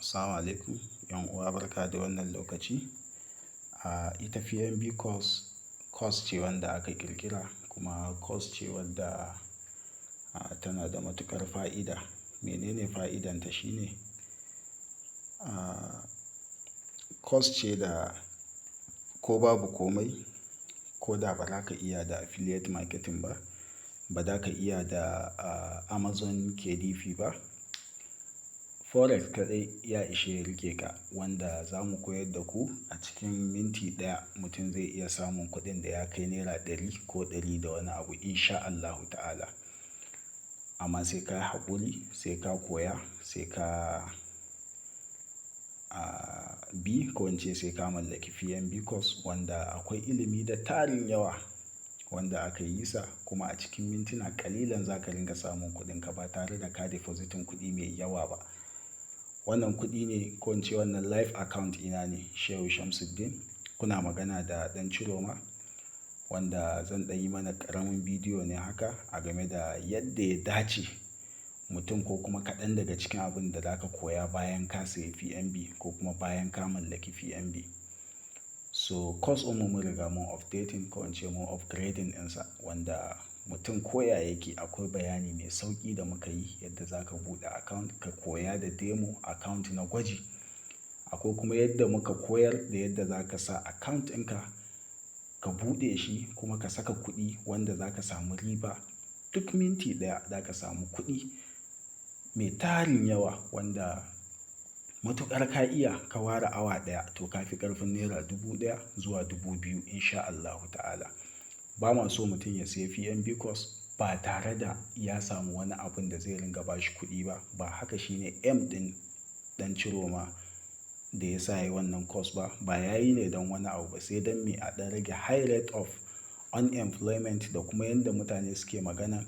Assalamu alaikum, 'yan uwa, barka da wannan lokaci. Ita PMB course, course ce wanda aka ƙirƙira kuma course ce wadda tana da matuƙar fa'ida. Menene fa'idanta? Shine course ce da ko babu komai, ko da ba za ka iya da affiliate marketing ba, ba za ka iya da Amazon KDP ba, Forex kaɗai ya ishe ya riƙe ka, wanda za mu koyar da ku a cikin minti 1 mutum zai iya samun kuɗin da ya kai naira 100 ko ɗari da wani abu, in sha Allahu ta'ala. Amma sai ka yi haƙuri, sai ka koya, sai ka bi, ko in ce sai ka mallaki PMB course, wanda akwai ilimi da tarin yawa wanda aka yi sa, kuma a cikin mintuna ƙalilan za ka ringa samun kuɗinka ba tare da ka depositing kuɗi mai yawa ba. Wannan kuɗi ne, ko in ce wannan live account ina ne, Shehu Shamsuddin. Kuna magana da ɗan Ciroma, wanda zan ɗan yi mana ƙaramin bidiyo ne haka a game da yadda ya dace mutum, ko kuma kaɗan daga cikin abin da za ka koya bayan ka sayi PMB ko kuma bayan ka mallaki PMB. So course ɗinmu mun riga mun updating, ko in ce mun upgrading ɗinsa, wanda mutum koya yake akwai bayani mai sauƙi da muka yi yadda za ka buɗe account, ka koya da demo account na gwaji. Akwai kuma yadda muka koyar da yadda za ka sa account ɗinka, ka buɗe shi, kuma ka saka kuɗi wanda za ka samu riba. Duk minti 1 za ka samu kuɗi mai tarin yawa, wanda matuƙar ka iya ka ware awa 1, to ka fi ƙarfin naira 1,000 zuwa 2,000, in sha Allahu ta'ala. Ba ma so mutum ya sayi PMB course ba tare da ya samu wani abun da zai ringa ba shi kuɗi ba. Ba haka shine aim ɗin ɗan Ciroma da ya sa ya yi wannan course ba. Ba ya yi ne don wani abu ba, sai don me? A ɗan rage high rate of unemployment da kuma yanda mutane suke magana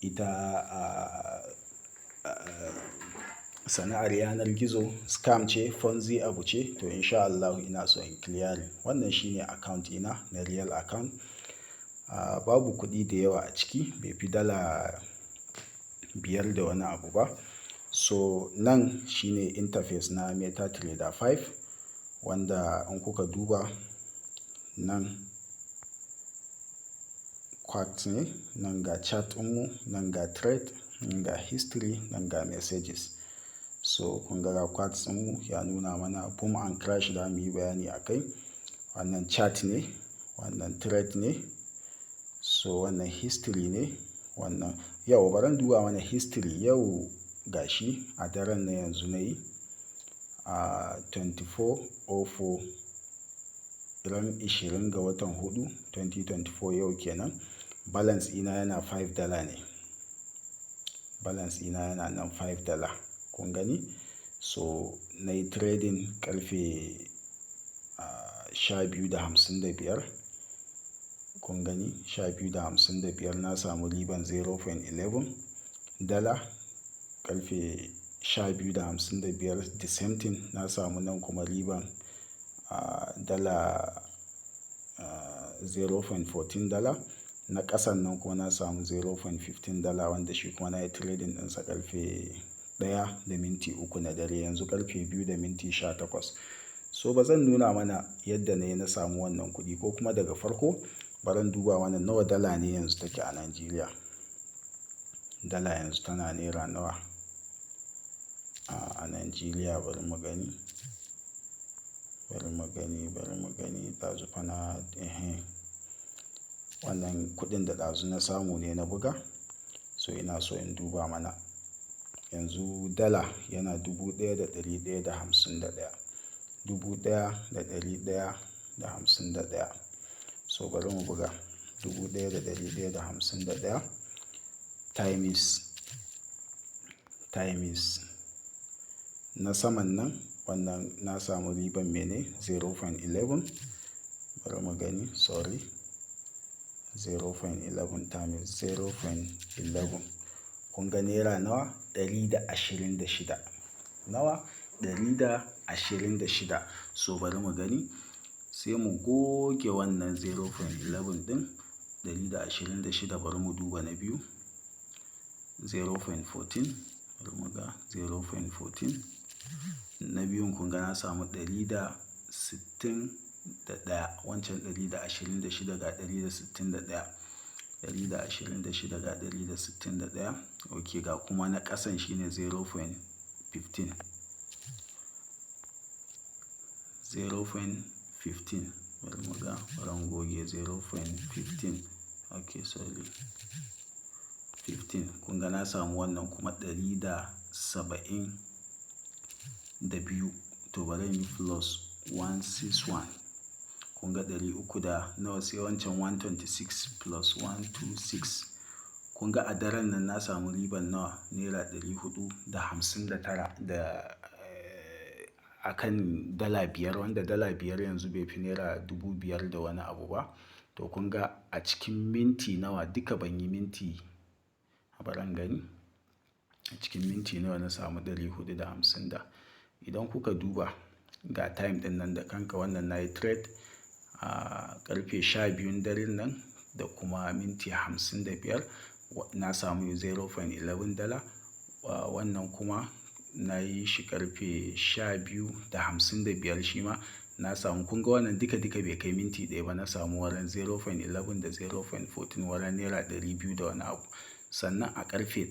ita sana'ar yanar gizo scam ce, Ponzi abu ce. To, in sha Allahu ina so in clearing. Wannan shine account ina na real account. Babu kuɗi da yawa a ciki, bai fi dala 5 da wani abu ba. So nan shine interface na MetaTrader 5, wanda in kuka duba nan quote ne, nan ga chart ɗinmu, nan ga trade, nan ga history, nan ga messages. So kun ga quotes ɗinmu ya nuna mana boom and crash da muyi bayani a kai. Wannan chart ne, wannan trade ne, so wannan history ne. Wannan yau bari in duba mana history. Yau gashi a daren na yanzu na yi a 24/04, ran 20 ga watan 4, 2024, yau kenan. Balance ina yana $5 ne. Balance ina yana nan $5. Kun gani? So na yi trading ƙarfe 12:55. Kun gani, 12:55 na samu riban $0.11. Ƙarfe 12:55, the same thing, na samu nan kuma riban dala $0.14. Na ƙasan nan kuma na samu $0.15, wanda shi kuma na yi trading ɗinsa ƙarfe 1:03 na dare, yanzu ƙarfe 2:18. So ba zan nuna mana yadda na yi na samu wannan kuɗi, ko kuma daga farko bari in duba mana nawa dala ne yanzu take a Najeriya. Dala yanzu tana naira nawa a Najeriya? Bari mu gani. Bari mu gani, bari mu gani. Ɗazu fa na, eh, wannan kuɗin da ɗazu na samu ne na buga. So ina so in duba mana. Yanzu dala yana 1,151. 1,151. So bari mu buga 1,151 times na saman nan. Wannan na samu riban mene? 0.11. Bari mu gani, sorry. 0.11 times 0.11. Kun ga naira nawa? 126. Nawa? 126. So bari mu gani. Sai mu goge wannan 0.11 ɗin. 126. Bari mu duba na biyu. 0.14. Bari mu ga 0.14. Na biyun kun ga na samu 161. Wancan 126, ga 161. 126 ga 161. Ok, ga kuma na ƙasan shine 0.15. 0.15. Bari mu ga, bari mu goge 0.15. Ok, sorry. 15. Kun ga na samu wannan kuma 172. To, bari in yi plus 161. Kun ga ɗari uku da nawa? Sai wancan 126 plus 126. Kun ga a daren nan na samu riban nawa? Naira 459 da a kan dala 5, wanda dala 5 yanzu bai fi naira 5,000 da wani abu ba. To, kun ga a cikin minti nawa? Duka ban yi minti, bari in gani. A cikin minti nawa na samu 450 da? Idan kuka duba ga time ɗin nan da kanka, wannan na yi trade a ƙarfe 12 daren nan da kuma minti 55, na samu $0.11. Wannan kuma na yi shi ƙarfe 12:55, shi ma na samu. Kun ga wannan duka duka bai kai minti 1 ba na samu wurin 0.11 da 0.14, wurin naira 200 da wani abu. Sannan a ƙarfe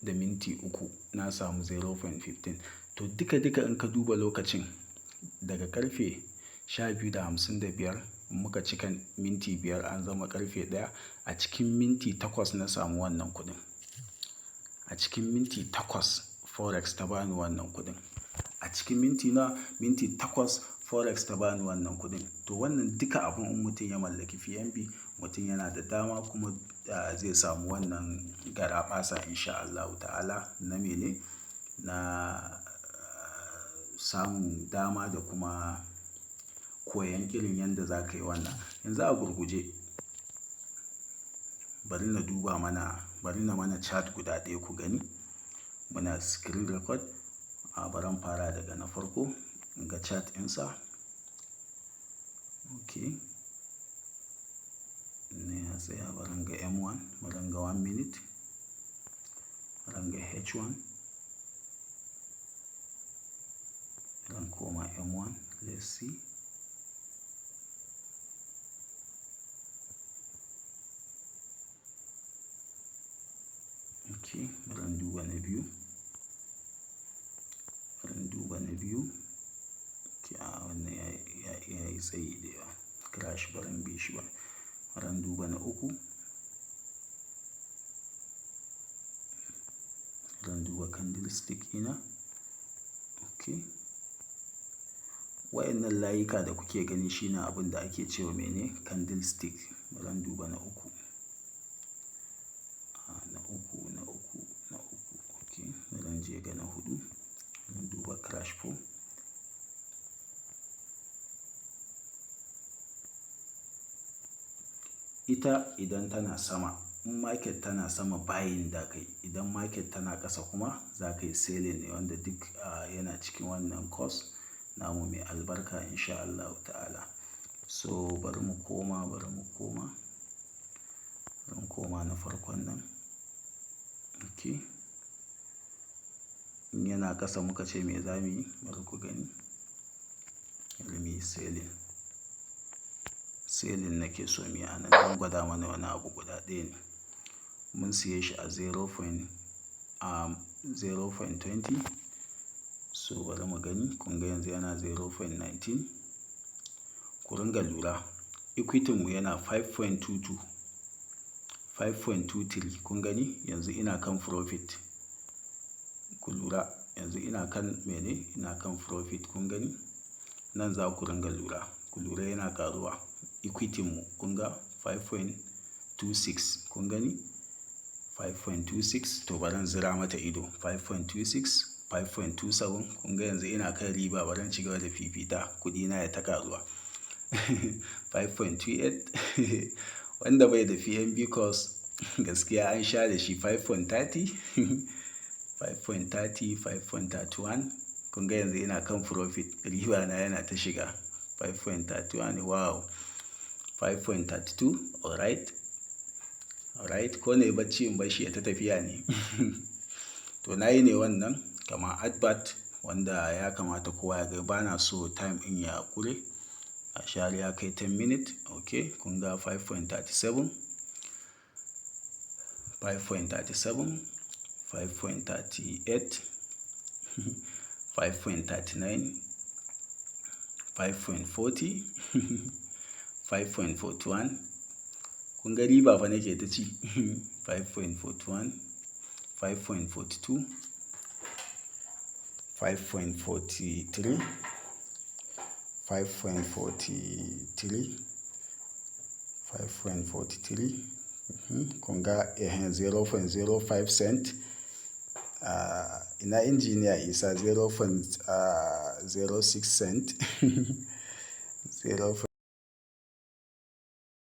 1:03 na samu 0.15. To, duka duka in ka duba lokacin daga ƙarfe 12:55 muka cika minti 5, an zama ƙarfe 1, a cikin minti 8 na samu wannan kuɗin. A cikin minti 8 forex ta bani wannan kuɗin. A cikin minti na minti 8 forex ta bani wannan kuɗin. To, wannan duka abun in mutum ya mallaki PNB, mutum yana da dama kuma zai samu wannan garaɓasa in sha Allahu ta'ala na mene? Na samun dama da kuma koyon irin yadda za ka yi wannan. Yanzu a gurguje bari na duba mana, bari na mana chart guda ɗaya ku gani. Muna screen record. A bari in fara daga na farko in ga chart ɗinsa. Ok. Ne ya tsaya, bari in ga M1, bari in ga 1 minute, bari in ga H1. Bari in koma M1, let's see. Ok, bari in duba na biyu. Bari in duba na biyu. Ok, a wannan ya yi tsayi da yawa. Crash, bari in bi shi ba. Bari in duba na uku. Bari in duba candlestick ina. Ok. Wayannan layuka da kuke gani shine abin da ake cewa mene? Candlestick. Bari in duba na uku. Na uku, na uku, na uku. Ok, bari in je ga na huɗu. Bari in duba crash 4. Ita idan tana sama, in market tana sama, buying da kai. Idan market tana ƙasa kuma za ka yi selling ne, wanda duk yana cikin wannan course namu mai albarka in sha Allahu ta'ala. So bari mu koma, bari mu koma. Bari mu koma na farkon nan. Ok. In yana ƙasa muka ce me za mu yi? Bari ku gani. Bari muyi selling. Selling nake so muyi a nan don gwada mana wani abu guda ɗaya ne. Mun siye shi a 0.20. So bari mu gani. Kun ga yanzu yana 0.19. Ku ringa lura. Equity mu yana 5.22, 5.23. Kun gani? Yanzu ina kan profit. Ku lura. Yanzu ina kan mene? Ina kan profit. Kun gani? Nan za ku ringa lura. Ku lura yana ƙaruwa. Equity mu kun ga 5.26. Kun gani? 5.26. To, bari in zira mata ido. 5.26, 5.27. Kun ga yanzu ina kan riba, bari in ci gaba da fifita kuɗina ya ta ƙaruwa. 5.28. Wanda bai da PNB course, gaskiya an sha da shi. 5.30, 5.30, 5.31. Kun ga yanzu ina kan profit, riba na yana ta shiga. 5.31, wow. 5.32, alright. Alright, ko ne bacci in bashi ya ta tafiya ne. To, na yi ne wannan Kamar advert wanda ya kamata kowa ya ga, bana so time ɗin ya ƙure. Gashi har ya kai 10 minutes. Okay, kun ga 5.37, 5.37, 5.38, 5.39, 5.40, 5.41. Kun ga riba fa nake ta ci. 5.41, 5.42, 5.43, 5.43, 5.43. Kun ga 0.05 cent. Ina Injiniya Isa? 0.06 cent. 0.